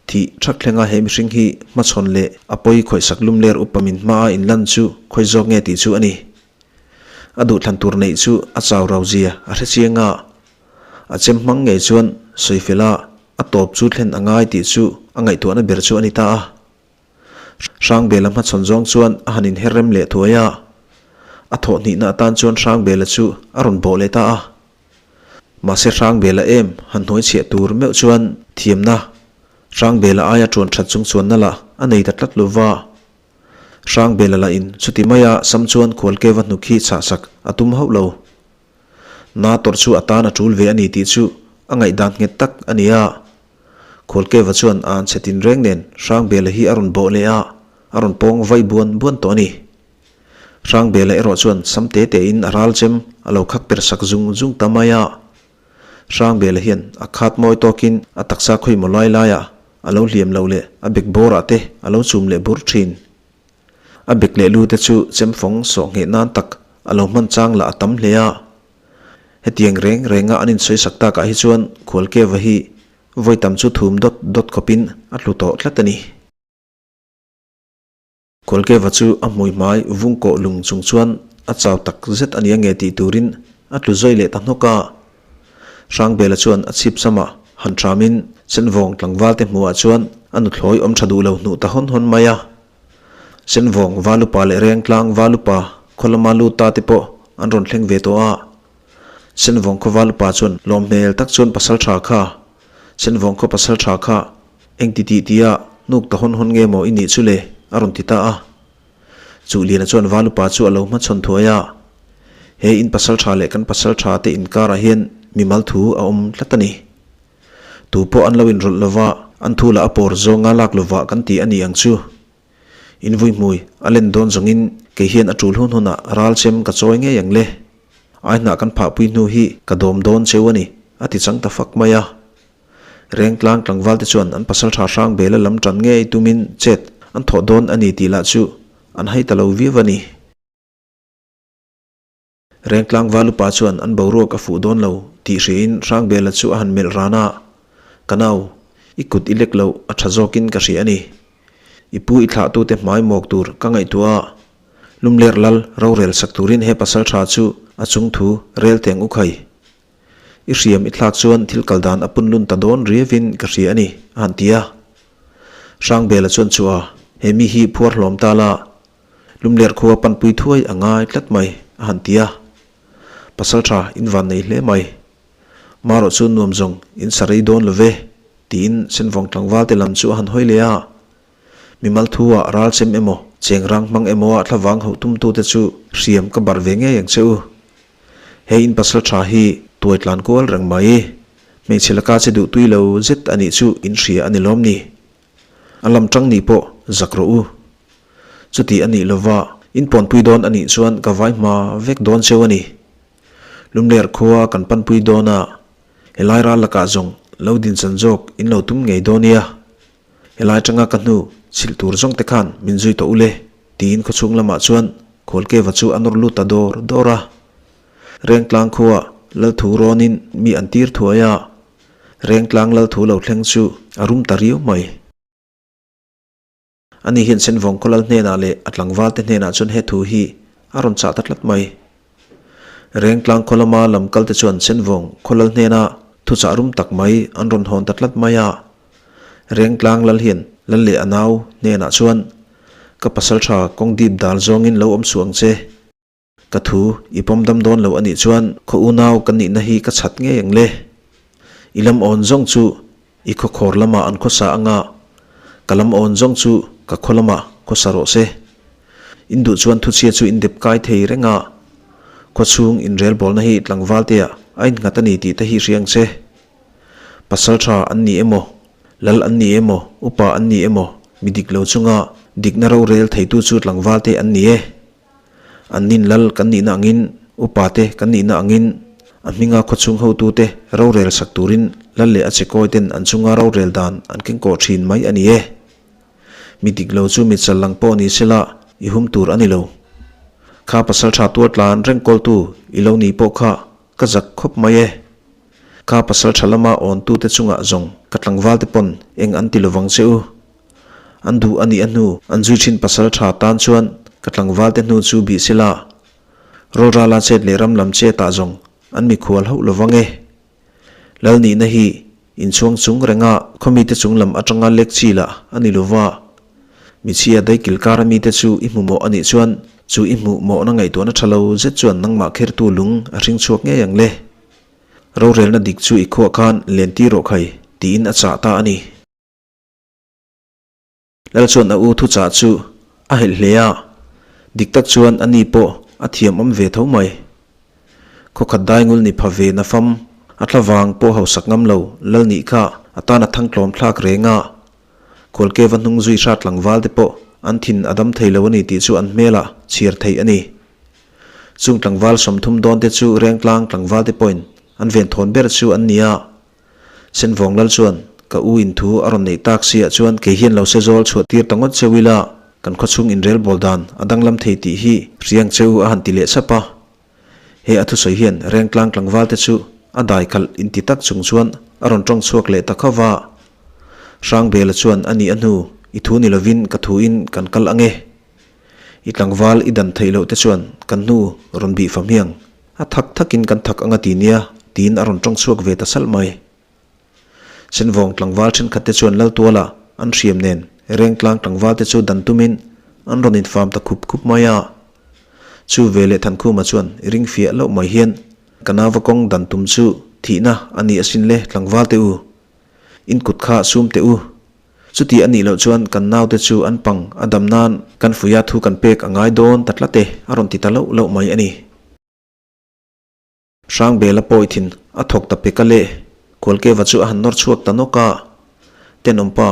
thih thak thlenga he mihring hi hmachhawn leh a pawi khawihsak lum ler upa min hmaa inlan chu khawi zawk nge tih chu a ni. A duh thlan tur neih chu a chau rau zia a hre chiang a. A chem hmang ngei chuan Sawifela a tawp chu thlen a ngai tih chu a ngaihtuahna ber chu a ni ta a. Hrangbela hmachhawn zawng chuan a han inher rem leh thuai a. A thawh hnihna atan chuan Hrangbela chu a rawn bawh leh ta a. Mahse Hrangbela em han hnuai chhiah tur meuh chuan thiamna Hrangbela aia ṭuan ṭhat chung chuanna lah a nei ta tlat lo va. Hrangbela lahin chuti maia sam chuan Khualkeva hnuk hi chhahsak a tum hauh lo. Na tawrh chu a tan a ṭul ve a ni tih chu a ngaihdan nghet tak a ni a. Khualkeva chuan a an chhe tinreng nen Hrangbela hi a rawn bawh leh a, a rawn pawng vai buan buan tawh a ni. Hrangbela erawh chuan sam te tein a ral chem a lo khak per sak zung zung ta mai a. Hrangbela hian a khat mawi tawkin a taksa khawimaw lai laiah a lo hliam loh leh a bek bawrah te a lo chum leh bur thin. A bek leh lu te chu chemfawng sawh ngheh nan tak a lo hman chang lah a tam hle a. Hetiang reng renga an insawisak takah hi chuan Khualkeva hi vawi tam chu thum dawt dawt khawpin a tlu tawh tlat a ni. Khualkeva chu a hmui hmai vung kawh lung chung chuan a chau tak zet a nia nge tih turin a tlu zawi leh ta hnawk a. Hrangbela chuan a chhip samah han hramin Senvawng tlangval te hmuhah chuan a nuthlawi awm tha duh lo hnuh ta hawn hawn mai a. Senvawng Valupa leh Rengtlang Valupa khaw lama lut ta te pawh an rawn thleng ve tawh a. Senvawng khaw Valupa chuan lawm hmel tak chuan pasal tha kha, Senvawng khaw pasal tha kha eng ti tih tia hnuk ta hawn hawn nge maw i nih chu le? a rawn ti ta a. Chuhliana chuan Valupa chu a lo hmachhawn thuai a, He in pasal tha leh kan pasal tha te inkarah hian mimal thu a awm tlat a ni. Tu pawh an lo inrawlh lova, an thu lah a pawr zawnga lak lovah kan ti a ni ang chu. In vui hmui a len dawn zawngin kei hian a tul hun hunah ral chem ka chawi ngei ang le. Ai hnah kan phahpui hnu hi ka dawm dawn cheu a ni, a ti chang ta fak mai a. Rengtlang tlangval te chuan an pasal tha hrang bela lam tan ngei tumin chet an thawh dawn a ni tih lah chu an hai ta lo viau a ni. Rengtlang valupa chuan an boruak a fuh dawn lo tih hriain Hrangbela chu a han melh ran a, Ka nau, i kut i lek loh a tha zawkin ka hria a ni. I pu i thlahtute hmai mawk tur ka ngaihtuah a, Lumler lal rorel sak turin he pasal tha chu a chungthu rel teng u khai. I hriam i thlak chuan thil kal dan a pun lun ta dawn riavin ka hria a ni, a han ti a. Hrangbela chuan chu a, he mi hi phuar hlawm ta la, Lumler khua panpui thuai a ngai tlat mai, a han ti a. Pasal tha in van nei hle mai. Marawh chu nuam zawng in sa rei dawn lo ve, tiin Senvawng tlangval te lam chu a han hawi leh a. Mimal thu ah ral chem emaw, cheng rang hmang emaw ah thlavang hauh tumtute chu hriam ka barh ve ngei ang che u. He in pasal tha hi tuai tlan kual reng mai. Hmeichhe laka che duh tui lo zet a nih chu in hria a ni lawm ni. A lam tang nih pawh zak rawh u. Chuti a nih lova in pawnpui dawn a nih chuan ka vai hma vek dawn cheu a ni. Lumler khua kan panpui dawn a, helai ral lakah zawng lo dinchan zawk in lo tum ngei dawn nia. Helai tanga ka hnu chhilh tur zawng te khan min zui tawh ule tiin khawchhung lamah chuan Khualkeva chu a nawr lut ta dawr dawr a. Rengtlang khua Lalthu rawnin mi an tir thuai a, Rengtlang Lalthu lo thleng chu a rum ta riau mai. Ani hian Senvawng khaw lal hnenah leh a tlangval te hnenah chuan he thu hi a rawn chah ta tlat mai. Rengtlang khaw lama lam kal te chuan Senvawng khaw lal hnena thuchah rum tak mai an rawn hawn ta tlat mai a. Rengtlang lal hian lal leh a nau hnenah chuan, Ka pasal tha kawng dip dal zawngin lo awm suh ang che. Ka thu i pawm dam dawn lo a nih chuan khaw unau ka nihna hi ka chhat ngei ang le. I lam awn zawng chu i khaw khawr lamah an khawsa anga, ka lam awn zawng chu ka khaw lamah khawsa rawh se. In duh chuan thuchhia chu in dep kai thei reng a, khaw chhung inrelbawlna hi tlangvaltea a innghat a ni tih te hi hria ang che. Pasal tha an ni emaw, lal an ni emaw, upa an ni emaw, mi dik lo chunga dikna rorel theitu chu tlangvalte an ni e. An nin lal kan nihna angin, upate kan nihna angin, a hminga khawchhung hotute rorel sak turin lal leh a chekawi ten an chunga rorel dan an kengkawh thin mai a ni e. Mi dik lo chu mi chal lang pawh ni sela i hum tur a ni lo. Kha pasal tha tuar tlan reng kawltu i lo ni pawh kha ka zak khawp mai e. Kha pasal tha lama awntute chungah zawng ka tlangvalte pawn eng an ti lovang che u. An duh a nih a hnu an zui thin pasal tha tan chuan ka tlangval te hnu chu bih sela. Rawlrala chet leh ram lam chet ah zawng an mikhual hauh lo vang e. Lal nihna hi inchhuang chung renga khawmite chung lam atanga lek chi lah a ni lova. Michhia daikil kara mite chu i hmu mawh a nih chuan chu i hmuh mawhna ngaihtuahna tha lo zet chuan nangmah khertu lung a hring chhuak ngei ang le. Rorelna dik chu i khuah khan len tir rawh khai, tiin a chah ta a ni. Lal chuan a u thuchah chu a helh hle a, dik tak chuan a ni pawh a thiam awm ve tho mai. Khawkhat daingul ni pha ve na fam, a thla vang pawh hausak ngam lo lal nih kha a tan a thangtlawm thlak reng a. Khualkeva hnung zui hrat tlangval te pawh an thin a dam thei lo a ni tih chu an hmelah chhiar theih a ni. Chung tlangval 30 dawn te chu Rengtlang tlangval te pawhin an venthawn ber chu an ni a. Senvawng lal chuan, Ka u in thu a rawn neih tak si ah chuan kei hian lo se zawl chhuah tir ta ngawt cheu ila, kan khawchhung inrel bawl dan a danglam thei tih hi hriang cheu a han ti leh sap a. He a thusawi hian Rengtlang tlangval te chu a dai khalh inti tak chung chuan a rawn tawng chhuak leh ta khauh va. Hrangbela chuan a nih a hnu, I thu ni lovin ka thu in kan kal ang e. I tlangval i dan theih loh te chuan kan hnu rawn bih fam hiang. A thak thakin kan thak anga ti nia, tiin a rawn tawng chhuak ve ta salh mai. Senvawng tlangval thenkhat te chuan Laltuala an hriam nen Rengtlang tlangval te chu dan tumin an rawn infam ta khup khup mai a. Chu ve leh Thankhuma chuan ring fiah loh mai hian ka nauva kawng dan tum chu thihna a ni asin le tlangval te u. In kut kha sum teh u. Chuti a nih loh chuan kan naute chu an pang a dam nan kan fuia thu kan pek a ngai dawn ta tlat e a rawn ti ta loh loh mai a ni. Hrangbela pawi thin a thawk ta pek a le, Khualkeva chu a han nawr chhuak ta nawk a. Tenawmpa,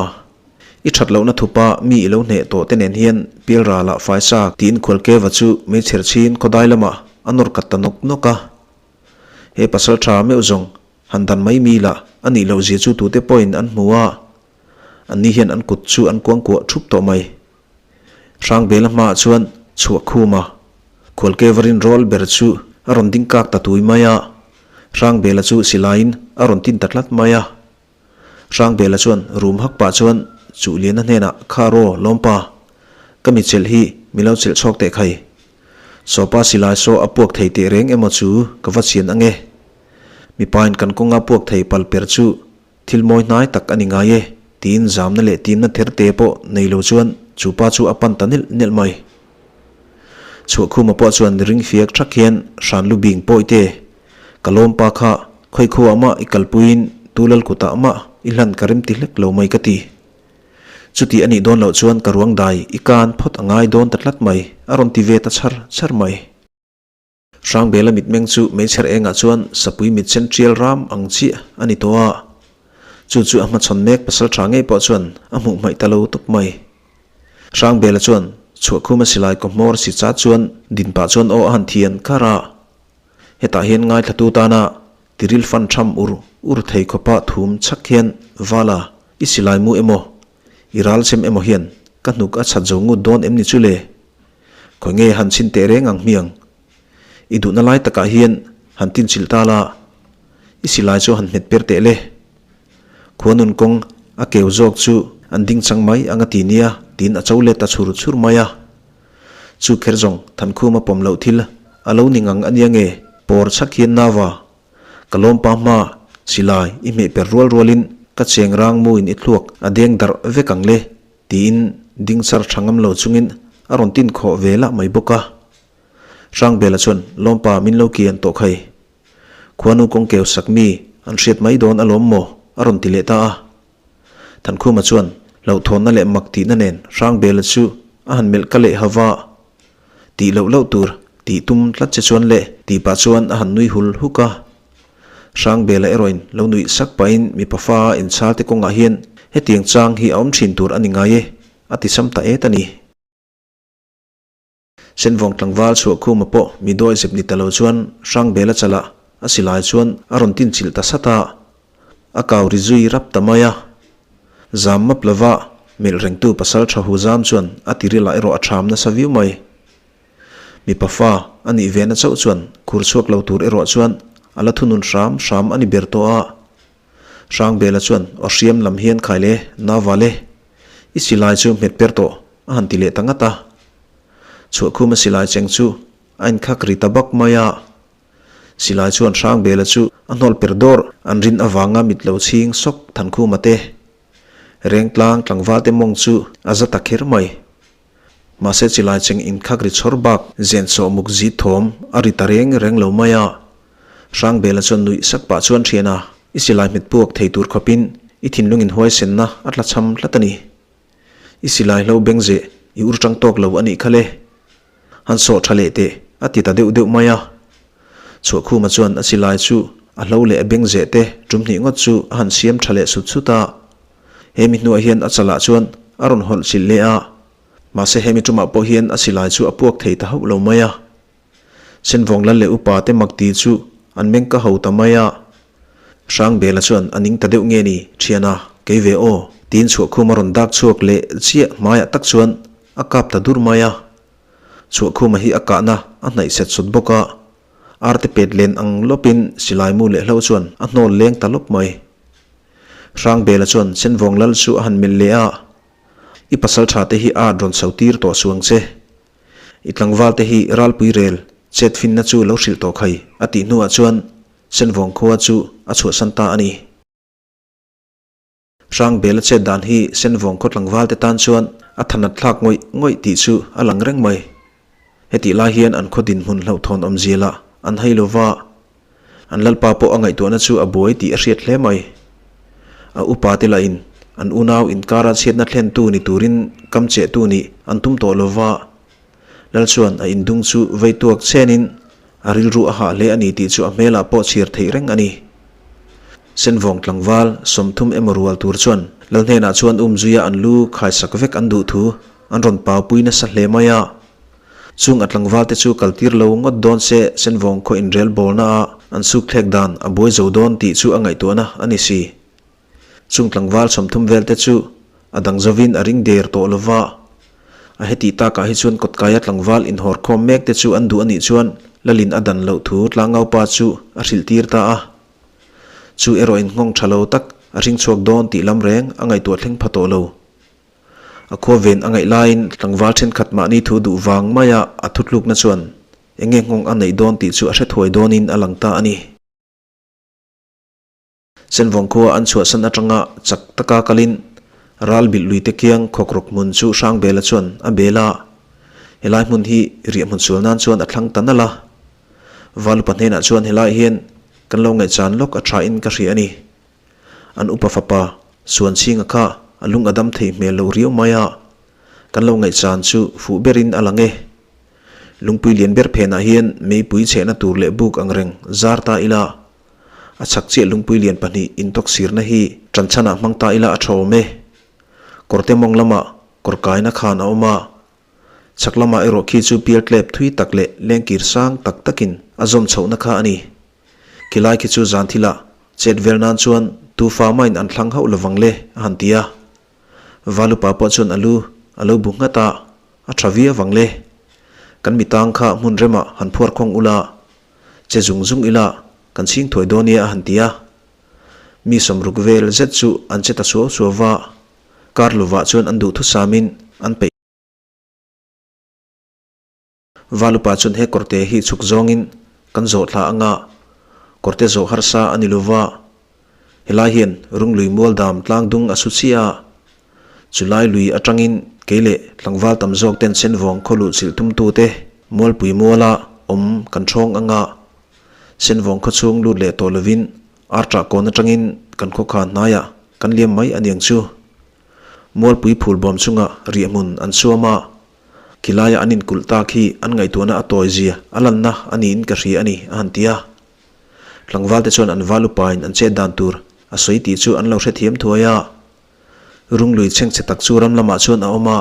i that lohna thupa mi i lo hneh tawh te nen hian pialralah faisa tiin Khualkeva chu meichher chhin khawdai lamah a nawr kat ta nawk nawk a. He pasal tha meuh zawng han dan mai mi lah a nih loh zia chu tute pawhin an hmu a, anni hian an kut chu an kuangkuah thup tawh mai. Hrangbela hmaah chuan chhuah khum a, Khualkeva rinrawl ber chu a rawn ding kak ta tui mai a, Hrangbela chu silaiin a rawn tin ta tlat mai a. Hrangbela chuan rum hak pah chuan Chuhliana hnenah Kha raw lawmpa, ka mi chelh hi mi lo chelh chhawk teh khai. Sawpa silai saw a puak thei teh reng emaw chu ka va chian ange. Mipain kan kawnga puak thei pal per chu thil mawi hnai tak a ni ngai e, tiin zamna leh timna therte pawh nei lo chuan chu pa chu a pan ta nilh nilh mai. Chhuahkhuma pawh chuan ring fiak thak hian hran lu bing pawi te, ka lawm pa kha khawi khuah mah i kalpuiin tu lal kutah mah i hlan ka rem ti hlek lo mai ka ti. Chuti a nih dawn loh chuan ka ruang dai i kan phawt a ngai dawn ta tlat mai, a rawn ti ve ta chhar chhar mai. Hrangbela mitmeng chu meichher engah chuan sapui mit sen tial ram ang chiah a ni tawh a, chu chu a hmachhawn mek pasal tha ngei pawh chuan a hmuh hmaih ta lo tawp mai. Hrangbela chuan chhuahkhuma silai kaw hmawr si chat chuan din pah chuan aw a han thian kar a, hetah hian ngaithlatu tana tiril fan tham ur ur thei khawpa thum chhak hian Vala i silai mu emaw i ral chem emaw hian ka hnuk a chhat zo ngut dawn em ni chu le? Khawi nge han chhin teh reng ang hmiang? I duhna lai takah hian han tin chilh ta la, i silai chu han hmet per teh le. Khuanun kawng a keu zawk chu an ding chang mai ang a ti nia tiin a cho let ta chhur chhur mai a. Chu kher zawng Thankhuma pawm loh thil a lo ni ngang a nia nge pawr chhak hian Nava, ka lawmpa hma silai i hmeh per rual rualin ka cheng rang muin i thluak a deng darh vek ang le. Tiin ding char tha ngam lo chungin a rawn tin khawh ve lah mai bawk a. Hrangbela chuan Lawmpa min lo kian tawh khai. Khuanu kawngkeu sak mi an hriat mai dawn alawm maw a rawn ti leh ta a. Thankhuma chuan hlauhthawnna leh mak tihna nen Hrangbela chu a han melh ka leh ha va. Tih loh loh tur tih tum tlat che chuan le tih pah chuan a han nui hul huk a. Hrangbela erawhin lo nuih sak pahin mipa fa inchhal te kawngah hian hetiang chang hi a awm thin tur a ni ngai e, a ti sam ta et a ni. Senvawng tlangval chhuahkhuma pawh mi dawi zep ni ta lo chuan Hrangbela chalah a silai chuan a rawn tin chilh ta sat a, a kau ri zui rap ta mai a. Zam map lova melh rengtu pasal tha hu zam chuan a tirilah erawh a ṭham nasa viau mai. Mipa fa a nih ve na chauh chuan khur chhuak lo tur erawh chuan a la thunun hram hram a ni ber tawh a. Hrangbela chuan aw hriam lam hian khai le, Naval e, i silai chu hmet per tawh a han ti leh ta ngat a. Chhuahkhuma silai cheng chu a inkhak ri ta bak mai a. Silai chuan Hrangbela chu a hnawl per dawr an rin avanga mit lo chhing sawk Thankhuma te. Rengtlang tlangvalte mawng chu a za ta kher mai. Mahse chilai cheng inkhak ri chhawr bak zen sawh muk zit thawm a ri ta reng reng lo mai a. Hrangbela chuan nuih sak pah chuan thian a, I silai hmet puak thei tur khawpin i thinlung in huaisenna a tla chham tlat a ni. I silai hlo beng zeh i ur tang tawk lo a nih kha le. Han sawh tha leh teh a ti ta deuh deuh mai a. Chhuahkhuma chuan a silai chu a hlo leh a beng zeh te tum hnih ngawt chu a han siam tha leh sut sut a. He mi hnuah hian a chalah chuan a rawn hawlh chilh leh a. Mahse he mi tumah pawh hian a silai chu a puak thei ta hauh lo mai a. Senvawng lal leh upa te mak ti chu an meng ka ho ta mai a. Hrangbela chuan a ning ta deuh nge ni thiana kei ve aw tiin chhuahkhum a rawn dak chhuak leh chiah hmaiah tak chuan a kap ta dur mai a. Chhuahkhuma hi a kahna a hnaih set sawt bawk a, arte pet len ang lawpin silai mu leh hlo chuan a hnawl leng ta lawp mai. Hrangbela chuan Senvawng lal chu a han melh leh a, I pasal tha te hi a rawn chho tir tawh suang che. I tlangval te hi ralpui rel chet finna chu lo hrilh tawh khai a tih hnuah chuan Senvawng khua chu a chhuahsan ta a ni. Hrangbela chet dan hi Senvawng khaw tlangval te tan chuan a thanat thlak ngawih ngawih tih chu a lang reng mai. Hetih lai hian an khaw dinhmun hlauhthawn awmzia lah an hai lo va, an lalpa pawh a ngaihtuahna chu a buai tih a hriat hle mai. A upa te lahin an unau inkara chhiatna thlentu ni turin kam chehtu nih an tum tawh lo va, Lal chuan a indung chu vei tuak chenin a rilru a hah hle a ni tih chu a hmelah pawh chhir theih reng a ni. Senvawng tlangval 30 emaw rual tur chuan Lal hnenah chuan umzuia an lu khaisak vek an duh thu an rawn paupui nasa hle mai a. Chung a tlangval te chu kaltir lo ngawt dawn se Senvawng khaw inrel bawlna a an suk thlek dan a buai zo dawn tih chu a ngaihtuahna a ni si. Chung tlangval 30 vel te chu a dang zovin a ring der tawh lova. A hetih takah hi chuan kawtkaia tlangval inhawr khawm mek te chu an duh a nih chuan Lalin a dan loh thu tlangaupa chu a hrilh tir ta a. Chu erawh inghawng tha lo tak a hring chhuak dawn tih lam reng a ngaihtuah thleng pha tawh lo. A khua ven a ngaih laiin tlangval thenkhat mahni thu duh vang maia a thutlukna chuan eng nge nghawng a neih dawn tih chu a hre thuai dawnin a lang ta a ni. Senvawng khua an chhuahsan atanga chak taka kalin ral bilh lui te kiang khawkrawk hmun chu Hrangbela chuan a bel a, helai hmun hi riahhmun sual nan chuan a thlang ta nalh a. Valupa hnenah chuan helai hian kan lo ngaihchan lawk a thain ka hria a ni. An upa fapa Suanchhinga kha a lung a dam thei hmel lo riau mai a, kan lo ngaihchan chu fuh berin a lang e. Lungpui lian ber phenah hian meipui chhehna tur leh buk ang reng zar ta ila, a chhak chiah lungpui lian pahnih intawk sirna hi ṭanchhanah hmang ta ila a ṭha awm e. Kawrte mawng lamah kawr kaina khan a awm a, chhak lamah erawh khi chu pial tlep thui tak leh lengkir sang tak takin a zawm chhohna kha a ni. Khilai khi chu zan thilah chet vel nan chuan tu fa main an thlang hauh lovang le a han ti a. Valupa pawh chuan a lu a lo bu nghat a, a tha viau vang le. Kan mitang kha hmun remah han phuar khawng ula, che zung zung ila kan chhing thuai dawn nia a han ti a. Mi 60 vel zet chu an che ta suau suau va, kar lovah chuan an duhthusamin an peih. Valupa chuan he kawrte hi chhuk zawngin kan zawh thla anga kawrte zawh harsa a ni lova, helai hian Runglui mual dam tlang dung a su chiah a, chulai lui atangin kei leh tlangval tam zawk ten Senvawng khaw luh chilh tumtute Mualpui muala awm kan thawng anga Senvawng khaw chhung lut leh tawh lovin Arṭah kawn atangin kan khawkhan hnaiah kan liam mai a niang chu. Mualpui phul bawm chunga riahhmun an suam a, khilaia an inkulh tak hi an ngaihtuahna a tawi zia a lanna a niin ka hria a ni, a han ti a. Tlangvalte chuan an val upain an chet dan tur a sawi tih chu an lo hrethiam thuai a. Runglui chhengchhe tak chu ram lamah chuan a awm a,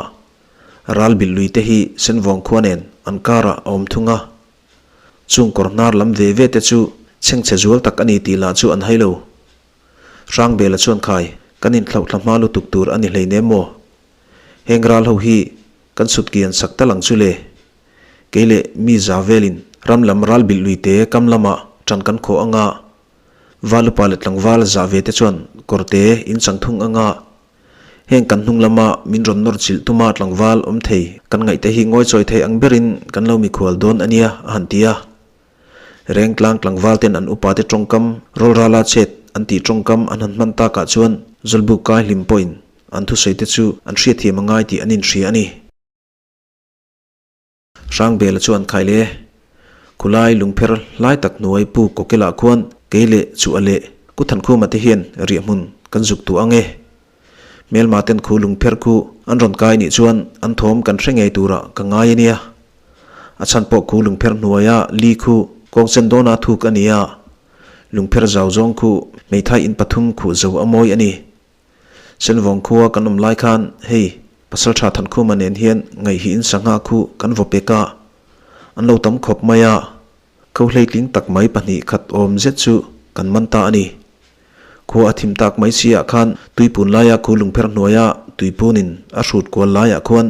ral bilh lui te hi Senvawng khua nen an karah a awm thung a. Chung kawr hnar lam ve ve te chu chhengchhe zual tak a ni tih lah chu an hai lo. Hrangbela chuan khai, kan inthlauh thla hma lutuk tur a ni hleinem maw? Heng ral ho hi kan sut kian sak tal ang chu le. Kei leh mi za velin ram lam ral bilh lui te kam lamah ṭan kan khawh anga, Valupa leh tlangval za ve te chuan kawrte in chang thung anga, heng kan hnung lama min rawn nawr chilh tuma tlangval awm thei kan ngaihte hi ngawichawi thei ang berin kan lo mikhual dawn a nia a han ti a. Rengtlang tlangval ten an upate tawngkam rawlrala chet an tih tawngkam an han hman takah chuan Zawlbuk kai hlim pawhin. an thusawi te chu an hriatthiam a ngai tih an inhria a ni. Hrangbela chuan khai le, Khulai lungpher hlai tak hnuai Pu Kawkela khuan kei leh chu a leh Ku Thankhuma te hian riahhmun kan zuk tuah ang e. Hmelma ten khu lungpher khu an rawn kai nih chuan an thawm kan hre ngei turah ka ngai a nia. A chhan pawh khu lungpher hnuaia li khu kawngchen dawna thuk a ni a, lungpher zau zawng khu hmeithai in pathum khuh zo a mawi a ni. Senvawng khua kan awm lai khan hei Pasaltha Thankhuma nen hian ngaihhiin sangha khu kan vaw pek a, an lo tam khawp mai a, kho hleitling tak mai pahnih khat awm zet chu kan man ta a ni. Khua a thim tak mai si ah khan tuipun laia khu lungpher hnuaia tuipunin a hrut kual laiah khuan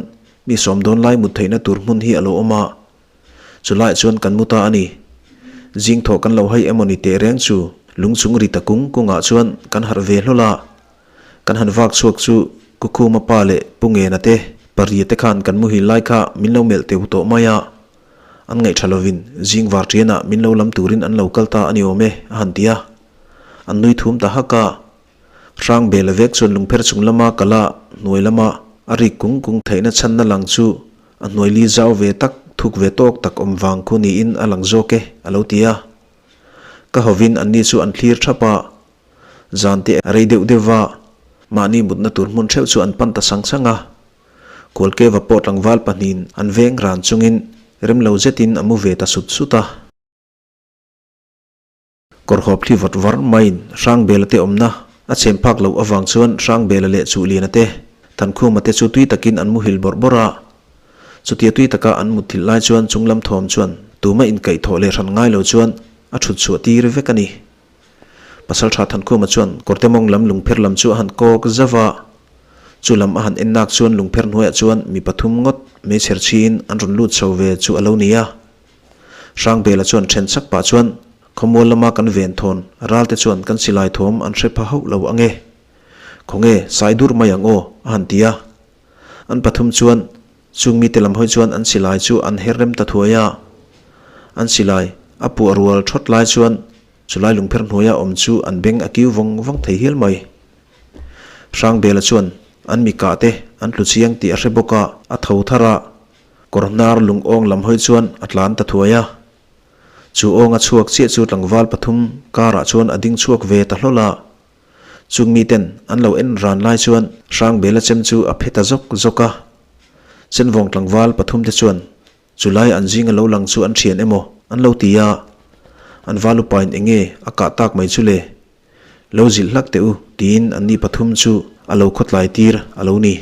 mi sawm dawn lai mut theihna tur hmun hi a lo awm a, Chulaiah chuan kan mu ta a ni. Zing thawh kan lo hai emaw ni teh reng chu lung chung ri ta kung kungah chuan kan harh ve hlawl a. Kan han vak chhuak chu Kukhuma pa leh Pu Ngena te paria te khan kan muhil lai kha min lo melh teu tawh mai a. An ngaih tha lovin zing var tianah min lo lam turin an lo kal ta a ni awm e a han ti a. An nui thum ta hak a. Hrang bela vek chuan lungpher chung lama kal a hnuai lama a rik kung kung theihna chhanna lang chu A hnuai li zau ve tak, thuk ve tawk tak awm vang khu niin a lang zawk e, a lo ti a. Ka hovin anni chu an thlir thap a, zan te a rei deuh deuh va, mahni mutna tur hmun theuh chu an pan ta sang sang a. Kualkeva pawh tlangval pahnihin an veng ran chungin rem lo zetin a mu ve ta sut sut a. Kawrhawp thli vawt var maiin Hrangbela te awmna a chhem phak loh avang chuan Hrangbela leh Chuhliana te, Thankhuma te chu tui takin an muhil bawrh bawrh a. Chutia tui taka an mutthilh lai chuan chunglam thawm chuan tuma inkaihthawh leh hran ngai lo chuan a thut chhuah tir vek a ni. Pasaltha Thankhuma chuan kawrte mawng lam lungpher lam chu a han kawk zauh a. Chu lam a han en nak chuan lungpher hnuaiah chuan mi pathum ngawt meichher chhiin an rawn lut chho ve chu a lo ni a. Hrangbela chuan then chak pah chuan, Khawmual lama kan ven thawn ralte chuan kan silai thawm an hre pha hauh lo ang e. Khawnge, sai dur mai ang aw, a han ti a. An pathum chuan chung mite lam hawi chuan an silai chu an her rem ta thuai a. An silai a puah rual thawt lai chuan chulai lungpher hnuaia awm chu an beng a kiu vawng vawng thei hial mai. Hrangbela chuan an mi kah te an tlu chiang tih a hre bawk a, a tho thar a. Kawr hnar lung awng lam hawi chuan a tlan ta thuai a. Chu awng a chhuak chiah chu tlangval pathum karah chuan a ding chhuak ve ta hlawl a. Chung miten an lo en ran lai chuan Hrangbela chem chu a phe ta zawk zawk a. Chenvawng tlangval pathum te chuan chu lai an zing a lo lang chu an thian emaw an lo ti a. An val upain enge a kah tak mai chu le? Lo zilh hlak teh u tiin anni pathum chu a lo khawtlai tir a lo ni.